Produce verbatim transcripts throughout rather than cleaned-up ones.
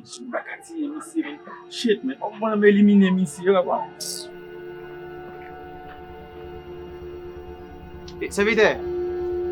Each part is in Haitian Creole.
M pa ka tiye misye, men. Shit, men. Fòk mwen elimine misye, papa. E, sèvitè,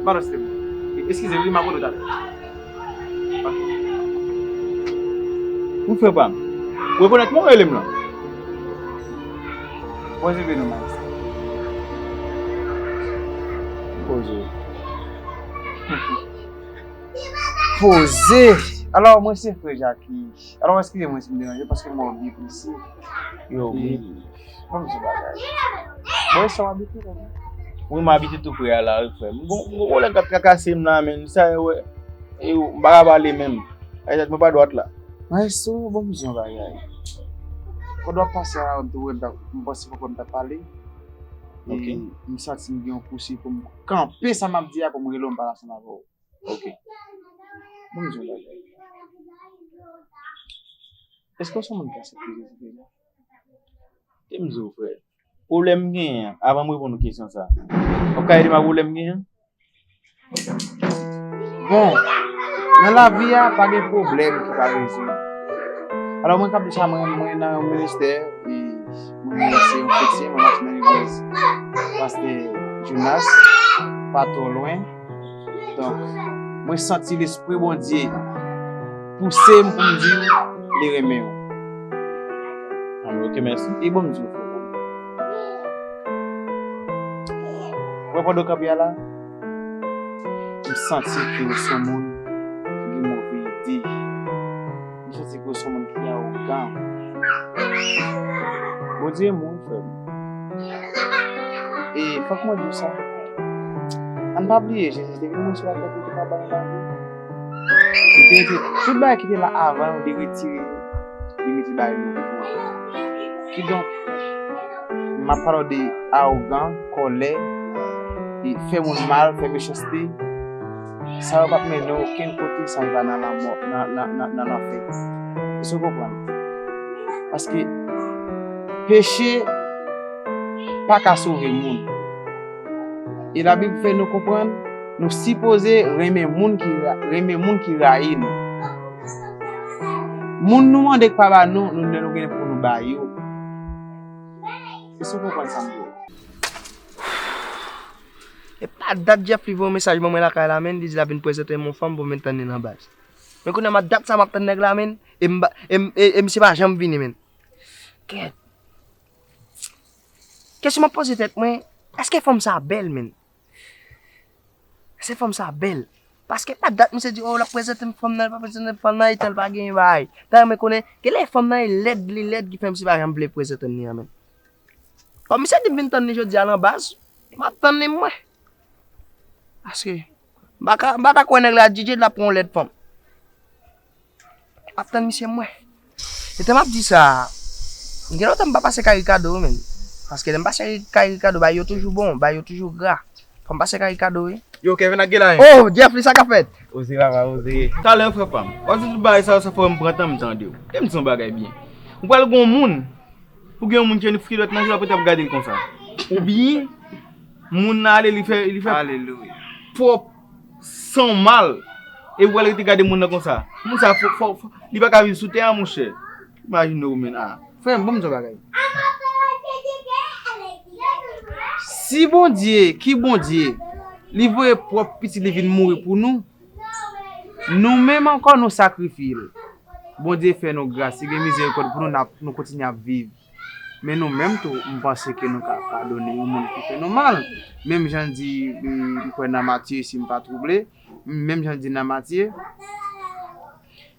padon, silvouplè. E, eskize, wi, m ap rele w talè. Ok. Wi, frè pa m. Ou rekonèt mwen ou rele m lan? Poze pye nou, maestro. Poze. Poze. Alò, mwen se frè Jaki. Alò, eskize mwen si m deranje, paske m wè w byen prese. Yo, e, wi. Ban m di w bagay. Bon, e sa w abite la? Wi, m abite tou pre a la, wi, frè m. M gon, m gon kolèg k ap trakase m la, men, sa yo wè. E yo, m pa ka pale menm. Ayizat mwen pa dwat la. Maestro, ban m di w yon bagay. Pandan w ap pase a la, m te wè m t ap, m panse poko m t ap pale. E, ok, m santi m gen yon pousi pou m kanpe sa m ap di a, pou m rele w, m pale ansanm avè w. Ok. Ban m di w yon bagay. Èske w se yon moun ki aksepte Jezi Kris? Te m di w, frè. Pwoblèm m genyen an, avan m reponn ou kesyon sa a. W ap ka ede m ak pwoblèm m genyen an? Bon, nan lavi a, pa gen pwoblèm ki pa rezoud. Alò, mwen k ap di sa, mwen, mwen nan yon ministè, e mwen se yon kretyen, mwen mache nan legliz Pastè Jonas, pa twò lwen. Donk, mwen santi Lespri Bondye pouse m pou m di w li renmen w. Anben, ok, mèsi. E bon, m di w, frè, wè pandan w kanpe a la, m santi ke w se yon moun ki gen move ide. M santi ke w se yon moun ki awogan. Bondye moun, frè m. E fòk mwen di w sa. Ann pa bliye, Jezi te vin mouri sou latè pou te ka ba nou lavi. Li te retire tout bagay ki te la avan yo, li retire yo, li mete bagay nouvo pou nou. Kidonk, m ap pale w de awogan, kòlè, e fè moun mal, fè mechanste. Sa yo p ap mennen w okenn kote san l pa nan lanmò, nan, nan, nan, nan lanfè. Èske w konprann? Paske peche pa ka sove moun. E Labib fè nou konprann, nou sipoze renmen moun ki ra-, renmen moun ki rayi nou. Moun nou mande k pa ba nou, nou menm nou gen pou nou ba yo. Èske w konprann sa m di w? E pa dat Jeff li voye yon mesaj ban mwen lakay la, men, li di l ap vin prezante m yon fanm pou m vin tann li nan baz. Men kounye a, m a dat sa m ap tann nèg la, men, e m ba-, e m, e, e misye pa janm vini, men. Kèt. Kesyon m ap poze tèt mwen, èske fanm sa bèl, men? Èske fanm sa bèl? Paske pa dat misye di, oh, l ap prezante m fanm nan, l pa prezante m fanm nan, etan l pa genyen bagay. Dayè, mwen konnen, genlè fanm nan e lèd, li lèd ki fè misye pa janm vle prezante m li an, men. Kòm misye di m vin tann li jodi a nan baz, m ap tann li mwen. Paske, m pa ka, m pa ta kwè nèg la D J l ap pran yon lèd fanm. M ap tann misye mwen. Etan m ap di sa, gen lontan m pa pase kay Ricardo wi, men. Paske lè m pase kay Ricardo, bagay yo toujou bon, bagay yo toujou gra. Fò m pase kay Ricardo wi. Yo, Kevin ak Gelayen. Oh, Jeffrey, sa k ap fèt? Oze papa, oze. Talè, frè pa m. W ap di tout bagay sa yo, sa fò m pran tan m tande w. Tande m di yon bagay byen. Ou pral gon moun, ou gen yon moun ki vin fri dwèt nan je l, w ap rete ap gade l konsa. Oubyen, moun nan ale, li fè, li fè Alelouya. Pwòp san w mal, e ou pral rete gade moun nan konsa. Moun sa, fò, fò, fò, li pa ka viv sou tè a, monchè. Imajine w, men, a. Frè m, ban m di w bagay. Si Bondye, ki Bondye, li voye pwòp pitit li vin mouri pou nou, nou menm ankò nou sakrifye l. Bondye fè nou gras, li gen mizerikòd pou nou, n ap, nou kontinye ap viv. Men nou menm tou, m panse ke nou ka padone yon moun ki fè nou mal. Menm jan l di, m, m kwè nan Matye, si m pa twouble, menm jan l di nan Matye,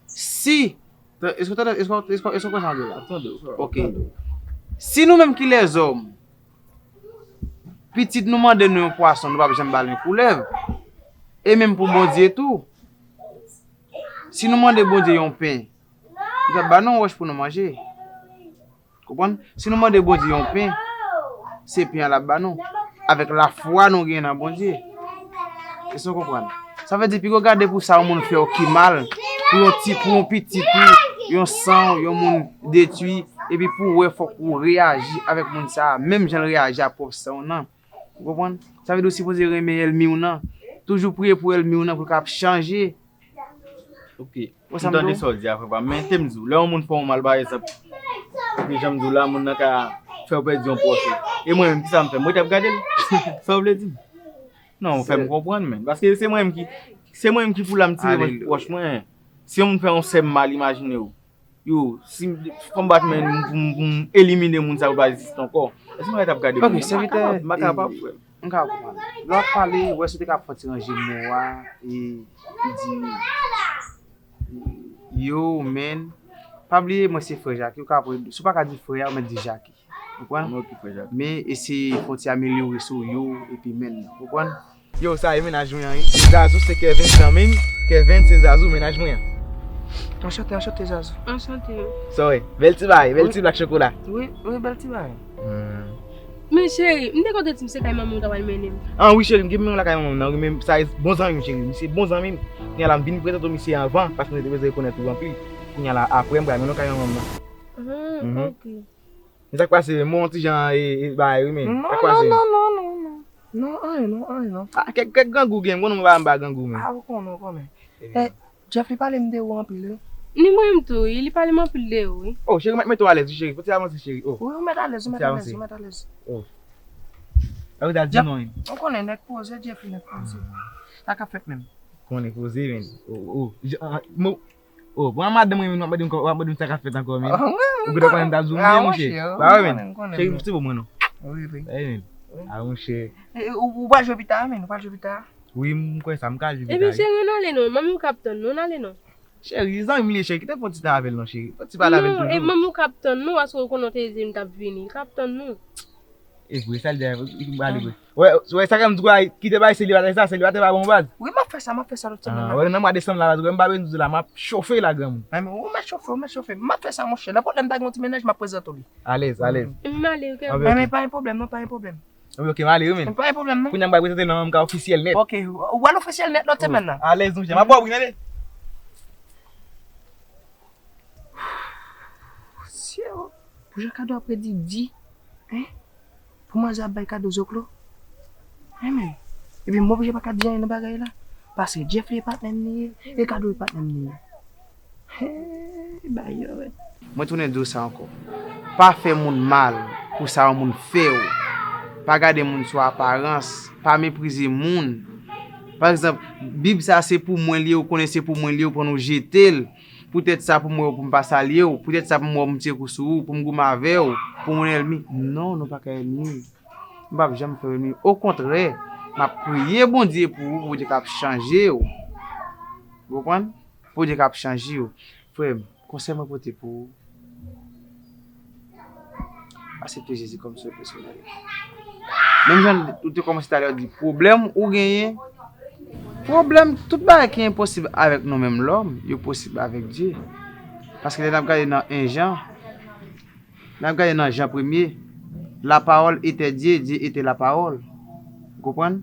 si, èske w tande, èske w, èske w, èske w konn sa m di la? Ap tande w, frè, ap tande w. Ok. Si nou menm ki lèzòm, pitit nou mande nou yon pwason, nou p ap janm ba l yon koulèv. E menm pou Bondye tou. Si nou mande Bondye yon pen, li p ap ba nou yon wòch pou nou manje. Konprann? Si nou mande Bondye yon pen, se pen an l ap ba nou. Avèk lafwa nou genyen nan Bondye. Èske w konprann? Sa vle di, piko gade pou sa yon moun fè w ki mal, pou yon ti, pou yon pitit ou, yon san w, yon moun detwi, epi pou w wè fòk ou reyaji avèk moun sa a, menm jan l reyaji a pwòp san w nan. Ou konprann? Sa vle di ou sipoze renmen ènmi w nan. Toujou priye pou ènmi w nan pou l ka ap chanje. Ok. Ou sa m tande sa w di a, frè pa m. Men te m di w, lè yon moun fè yon mal, pa egzanp, epi jan m di w la, moun nan ka fè w pèdi yon pwòch ou. E mwen menm, kisa m fè? M rete ap gade l? Sa w vle di m? Non, ou fè m konprann, men. Paske se mwen menm ki, se mwen menm ki pou la m tire pwòch mwen. Si yon moun fè yon sè m mal, imajine w. Yo, si fò m bat men m pou m, pou m elimine moun sa yo pa egziste ankò. Èske mwen rete ap gade moun? Ok, sèvitè, m pa kapab, m pa kapab, frè m. M ka konprann. Lè w ap pale, wè si w te ka fè yon ti ranje mo a, e, e di, yo, men, pa bliye, mwen se frè Jackie, ou ka, si w pa ka di frè a, ou mèt di Jackie. Ou konprann? Ok, frè Jackie. Men, eseye fè yon ti amelyore sou yo, epi men, ou konprann? Yo, sa e mennaj mwen an, wi. Zazou se Kevin zanmi m. Kevin se Zazou mennaj mwen an. Anchante, anchante, Zazou. Anchante. Sa w ye? Bèl ti bagay, bèl ti blak chokola. Wi, wi, bèl ti bagay. Hmm. Men cheri, m te kontan di m se kay manman w ta pral mennen m. Ah wi, cheri, m gen menm lakay manman m nan, wi, men sa e bon zanmi m, cheri. Misye bon zanmi m. Kounye a la, m vin prezante w misye anvan, paske m te bezwen rekonèt ou anpil. Kounye a la, apre, m pral mennen w kay manman m nan. Ah, mhm, ok. Men sa k pase, men yon ti jan, e, e, bagay, wi, men. Non, sa k pase? Non, non, non, non, non. Non, anyen, non, anyen, non. Ah, kèk, kèk grangou gen, m konnen m pa, m pa grangou, men. Ah, ou konnen, ou konnen. Eh, Jeff, li pale m de ou anpil, wi. Ni mwen menm tou, wi, li pale m anpil de ou, wi. Oh, cheri, m ap mete w alèz, wi, cheri. Fò ti avanse, cheri. Oh. Wi, ou mèt alèz, ou mèt alèz, ou mèt alèz. Oh. A ou ta di non, wi. Ou konnen, nèg poze, Jeff, nèg poze. Sa k ap fèt menm? Konnen poze, men. Oh, oh. Je, ah, mo, Oh, bon, madanm mwen menm, w ap mande m kò, w ap mande m sa k ap fèt ankò, men. Ou gentan konnen m t ap di w, men, monchè. Ba wè, men. Cheri, se pou mwen, non. Wi, wi. Wi, men. A, monchè. E, ou, ou pral jwe pita, men, ou pral jwe pita. Wi, m kwè sa, m ka jwe pita, wi. Ebyen, cheri, ann ale, non. Manmi w k ap tann nou, ann ale, non. Cheri, zanmi m li ye, cheri. Kite fè yon ti tan avè l, non, cheri. Fè yon ti pale avè l tou. Non, e manmi w k ap tann nou, paske ou konnen w te di m t ap vini. L k ap tann nou. E vre, sa l di a, li pale vre. Wè, wè, sa k ap di w a, kite bay selibatè sa, selibatè pa bon baz. Wi, m ap fè sa, m ap fè sa lòt semèn la. Wè, nan mwa desanm la, la, m pa bezwen di w la, m ap chofe la, granmoun. Ou mèt chofe, ou mèt chofe. M ap fè sa, monchè. Nan pwoblèm ta gen yon ti mennaj, m ap prezante w li. Alèz, alèz. M ale, ok. Men pa gen pwoblèm, non, pa gen pwoblèm. Ok, ok, m ale, wi, men. Pa gen pwoblèm, non. Kounye a m pral prezante l nan manm ka ofisyèl nèt. Ok, ou al ofisyèl nèt lòt semèn nan. Alèz, monchè. M ap ba w wi, tande. Sye, pou jan kado ap redi di, hein? Pou manzè ap bay kado zoklo? Hein, men. Epi m oblije pa ka di anyen nan bagay la. Paske Jeff li e patnè m li ye, e kado e patnè m li ye. Hey, bay yo, wi. Mwen tounen di w sa ankò. Pa fè moun mal pou sa yon moun fè w. Pa gade moun sou aparans, pa meprize moun. Pa egzanp, Bib sa se pou mwen li ye, ou konnen se pou mwen li ye, ou pran l ou jete l. Poutèt sa pou m wè w, pou m pa salye w, poutèt sa pou m wè w, pou m tire kou sou ou, pou m goumen avè w, pou m wè w ènmi. Non, nou pa ka ènmi. M p ap janm fè w ènmi. Okontrè, m ap priye Bondye pou ou, pou Bondye ka chanje w. Ou konprann? Pou Bondye ka chanje w. Frè m, konsèy mwen pote pou ou. Aksepte Jezi kòm Sovè pèsonèl. Menm jan ou te kòmanse talè w di pwoblèm ou genyen, pwoblèm, tout bagay ki enposib avèk nou menm lòm, yo posib avèk Dye. Paske lè n ap gade nan en Jan, lè n ap gade nan Jan premye, la parole était Dieu, Dieu était la parole. Ou konprann?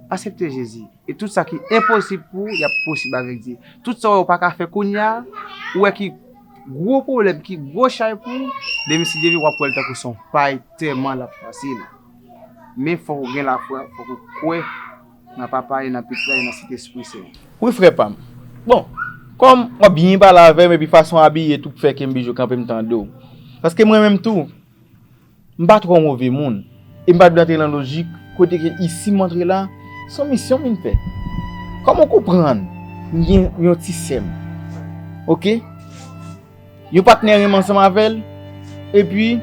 Aksepte Jezi. E tout sa ki enposib pou ou, y ap posib avèk Dye. Tout sa w wè ou pa ka fè kounye a, ou wè ki gwo pwoblèm, ki gwo chay pou ou, demen si Dye vle w ap wè l tankou se yon pay, tèlman l ap fasil. Men fòk ou gen lafwa, fòk ou kwè nan Papa e nan Pitit la e nan Sentespri Sen. Wi, frè pa m. Bon, kòm w ap byen pale avè m epi fason w abiye tou k fè ke m blije kanpe m tande w. Paske mwen menm tou, m pa twò move moun. E m pa t vle antre nan lojik kote ke isi m antre la, se yon misyon m vin fè. Kòm ou konprann, m gen yon ti sè m. Oke? Yon patnè renmen ansanm avè l. Epi,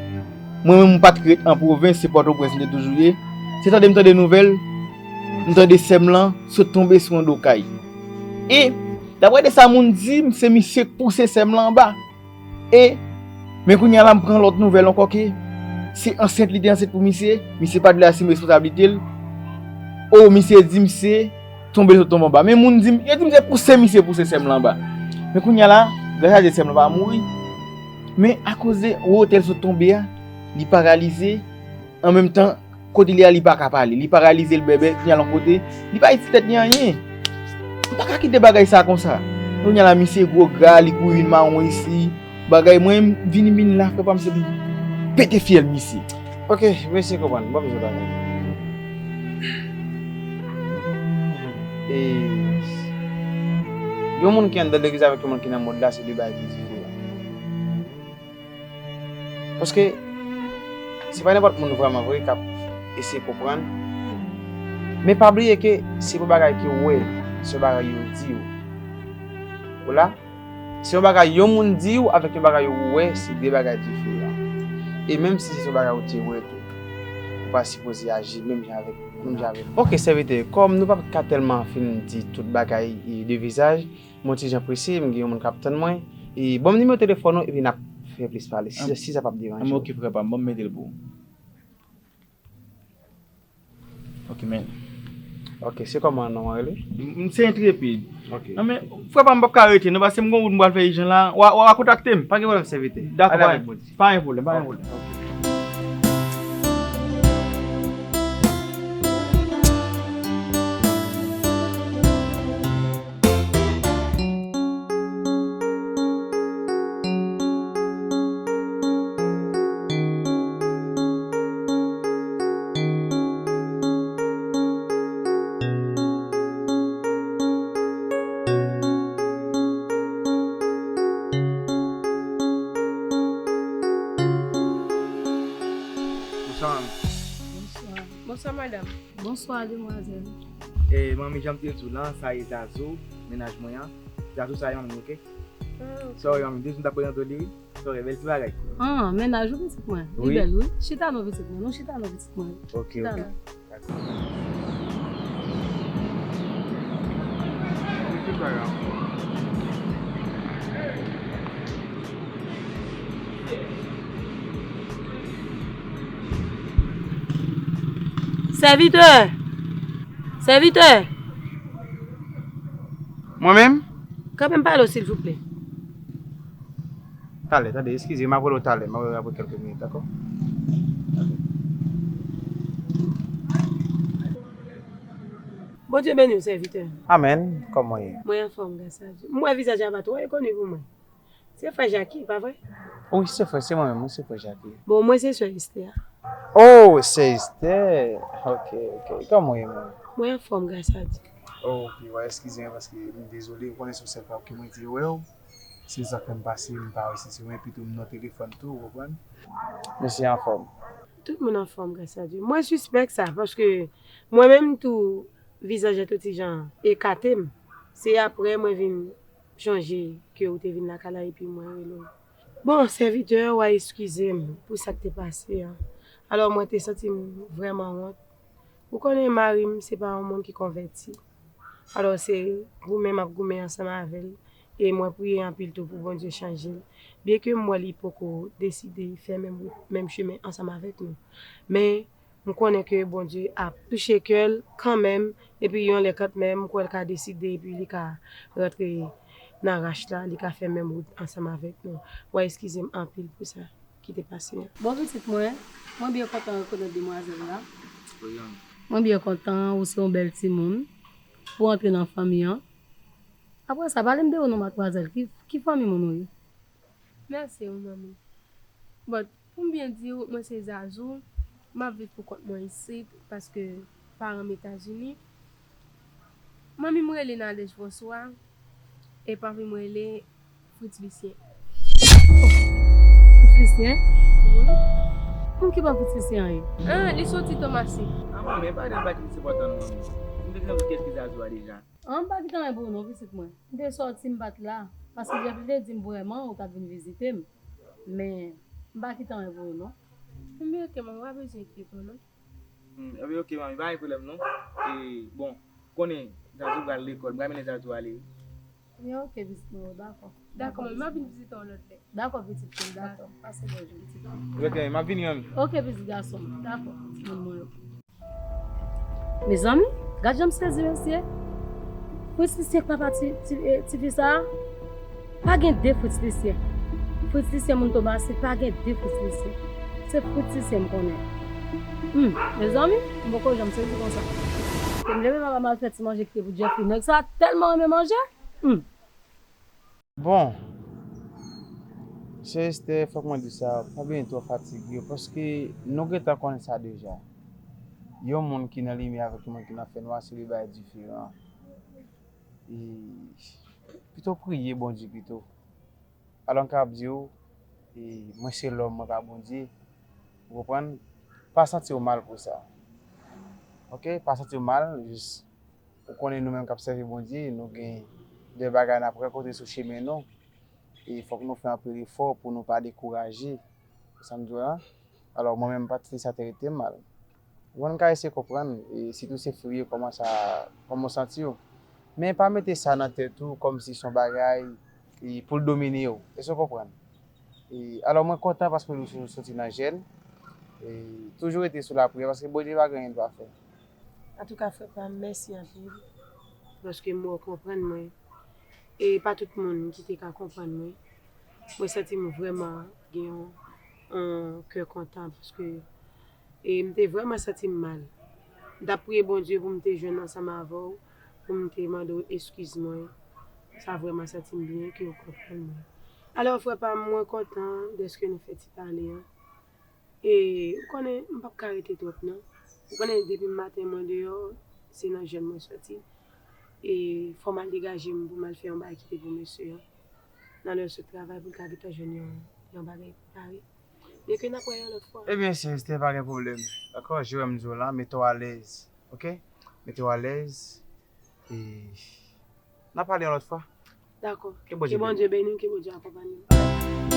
mwen menm, m pa t ret an pwovens, se Pòtoprens m te toujou ye. Se tande m tande nouvèl, m tande sè m lan sot tonbe sou yon do kay. E, daprè de sa moun di m, se misye k pouse sè m lan anba. E, men kounye a la, m pran lòt nouvèl ankò ke se ansent li te ansent pou misye, misye pa t vle asime responsablite l. O, misye di misye tonbe sot tonbe anba. Men moun di m, yo di m se pouse misye pouse sè m lan anba. Men kounye a la, gras a Dye sè m lan pa mouri. Men akoz de wotè l sot tonbe a, li paralize, an menm tan, kote li a, li pa ka pale. Li paralize, l bèbè, kounye a l yon kote, li pa itil tèt li anyen. M pa ka kite bagay sa konsa. Kounye a la, misye gwo gra, li kouri vin mawon isi. Bagay, mwen, m vini, vin la, frè pa m, se pou m pete fyèl misye. Ok, mesye konprann, bon, mesye konprann. E, Yon moun ki anndan legliz avèk yon moun ki nan mond la, se de bagay ki diferan. Paske se pa nenpòt moun vrèman vre k ap eseye konprann. Men pa bliye ke se yon bagay ke w wè, se yon bagay yo di w. Ou la? Se yon bagay yon moun di w avèk yon bagay ou wè, se de bagay diferan. E menm si se yon bagay ou te wè tou, ou pa sipoze aji menm jan avèk, menm jan avèk. Ok, sèvitè, kòm nou p ap ka tèlman fin di tout bagay e de vizaj, mwen ti jan prese, m gen yon moun k ap tann mwen. E ban m nimewo telefòn ou, epi n ap fè plis pale, si, si sa p ap deranje w. Ok, frè pa m, ban m mete l pou ou. Ok, men. Ok, se kòman non an rele? M, m se Entrepid. Ok. Non, men, frè pa m, m p ap ka rete, non, paske m gon wout m pral fè ijan la. W a, w a kontakte m. Pa gen pwoblèm, sèvitè. Dakò, ale avèk Bondye. Pa gen pwoblèm, pa gen pwoblèm. Ok. Bonswa, manmi. Bonswa. Bonswa, madanm. Bonswa, demwazèl. E, manmi, jan m te di w lan, sa e Zazou, mennaj mwen an. Zazou, sa e manmi, ok? Ah, ok. Sorry, manmi, m te di m t ap prezante w li, wi. Sorry, bèl ti bagay. Ah, mennaj ou, pitit mwen. Li bèl, wi. Chita non, pitit mwen. Non, chita non, pitit mwen. Ok, ok. Chita non. Dakò. Sèvitè! Sèvitè! Mwen menm? Kanpe m pale w, silvouplè. Talè, tande, eskize, m ap rele w talè, m ap rele w apre kèlke minit, dakò? Bondye beni w, sèvitè. Amèn. Kòman w ye? Mwen anfòm, gras a Dye. M wè vizaj la pa twò rekoni pou mwen. Se frè Jaki, pa vre? Wi, se frè, se mwen menm, wi, se frè Jaki. Bon, mwen se sè Estè a. Oh, sè Estè. Ok, ok. Kòman w ye, menm? Mwen anfòm, gras a Dye. Oh, ok, w a eskize m paske m dezole, ou konnen se yon sèl fwa ke mwen te wè w. Se sa k fè m pase, m pa resevwa w, epi tou m nan telefòn tou, ou konprann? Mesye anfòm. Tout moun anfòm, gras a Dye. Mwen sispèk sa, paske mwen menm tou, vizaj la tou ti jan ekate m. Se apre mwen vin chonje ke ou te vin lakay la epi mwen rele w. Bon, sèvitè, w a eskize m pou sa k te pase an. Alò, mwen te santi m vrèman wont. Ou konnen mari m, se pa yon moun ki konvèti. Alò, se goumen m ap goumen ansanm avè l. E mwen priye anpil tou pou Bondye chanje l. Byenke m wè li poko deside fè menm wout, menm chemen ansanm avèk nou. Men, m konnen ke Bondye ap touche kè l kanmenm, epi yon lè kanmenm, m kwè l ka deside, epi li ka rantre nan rach la, li ka fè menm wout ansanm avèk nou. W a eskize m anpil pou sa ki te pase an. Bon, pitit mwen, mwen byen kontan rekonèt demwazèl la. Mwen byen kontan, ou se yon bèl timoun. Pou antre nan fanmi an. Apre sa, pale m de ou non, madmwazèl. Ki, ki fanmi moun ou ye? Mèsi wi, manmi. Bon, pou m byen di w, mwen se Zazou. M ap viv pou kont mwen isit, paske paran m Etazini. Manmi m rele Nadège François, e papi m rele Fritz Lucien. Fritz Lucien? Wi. Moun ki pa Fritz Lucien an ye? Ah, li soti Tomasin. Ah, manmi, pa gen bagay ki se pòtan non, manmi. M te gen yon kèk ki Zazou a deja. An, m pa gentan anyen pou ou non, pitit mwen. M te sòti, m pa t la. Paske Jeff li te di m vrèman ou t ap vin vizite m. Men, m pa gentan anyen pou ou non. Enben, ok, manmi, pa bezwen enkyete w non. Hmm, enben, ok, manmi, pa gen pwoblèm non. E, bon, konnen, Zazou pral lekòl, m pral mennen Zazou ale wi. Enben, ok, pitit mwen, dakò. Dakò, manmi, m ap vin vizite w yon lòt lè. Dakò, pitit fi m, dakò. Pase bòn jou, pitit fi m. Ok, m ap vini, manmi. Ok, pitit gason m, dakò, timoun mwen yo. Mezanmi, gad jan m sezi, mesye. Fritz Lucien k papa ti, ti, eh, tifi sa a. Pa gen de Fritz Lucien. Fritz Lucien moun Tomasin, pa gen de Fritz Lucien. Se Fritz Lucien m konnen. Hmm, mezanmi, m poko janm sezi konsa. Ke m leve papa m al fè ti manje kite pou Jeffrey. Nèg sa a tèlman renmen manje. Hmm. Bon, sè Estè, fòk mwen di sa, pa bliye twò fatige w, paske nou gentan konnen sa deja. Yon moun ki nan limyè avèk yon moun ki nan fènwa, se de bagay diferan. E Pito priye Bondye pito. Alò m kapab di w, e, mwen se lòm, mwen pa Bondye. Ou konprann? Pa santi w mal pou sa. Oke? Pa santi w mal, jis ou konnen nou menm k ap sèvi Bondye, nou gen de bagay n ap rankontre sou chemen nou. E fòk nou fè anpil efò pou nou pa dekouraje. Ou sa m di w la? Alò, mwen menm, m pa t fè sa te rete m mal. Ou konn, m ka eseye konprann, e sitou se fri yo, kòman sa, kòman w santi w. Men pa mete sa nan tèt ou kòmsi se yon bagay e pou l domine w. Èske w konprann? E, alò, mwen kontan paske nou sou- soti nan jèn. E, toujou rete sou lapriyè paske Bondye pa gen anyen l pa fè. Antouka, frè pa m, mèsi anpil. Paske m wè w konprann mwen. E pa tout moun ki te ka konprann mwen. Mwen santi m vrèman gen yon, yon kè kontan paske e m te vrèman santi m mal. M t ap priye Bondye pou m te jwenn ansanm avè w, pou m te mande w eskiz mwen. Sa vrèman santi m byen ke w konprann mwen. Alò, frè pa m, mwen kontan dèske nou fè ti pale an. E ou konnen, m p ap ka rete twòp non. Ou konnen, depi maten mwen deyò, se nan jèn mwen soti. E fò m al degaje m pou m al fè yon bagay ki te pou mesye an. Nan lè l sot travay, pou l ka gentan jwenn yon, yon bagay prepare. Byenke n ap wè yon lòt fwa. Ebyen, sista, pa gen pwoblèm. Dakò, jan m di w la, mete w alèz. Oke? Mete w alèz. E n a pale yon lòt fwa. Dakò. Ke Bondye Ke Bondye beni w, ke Bondye akonpanye w.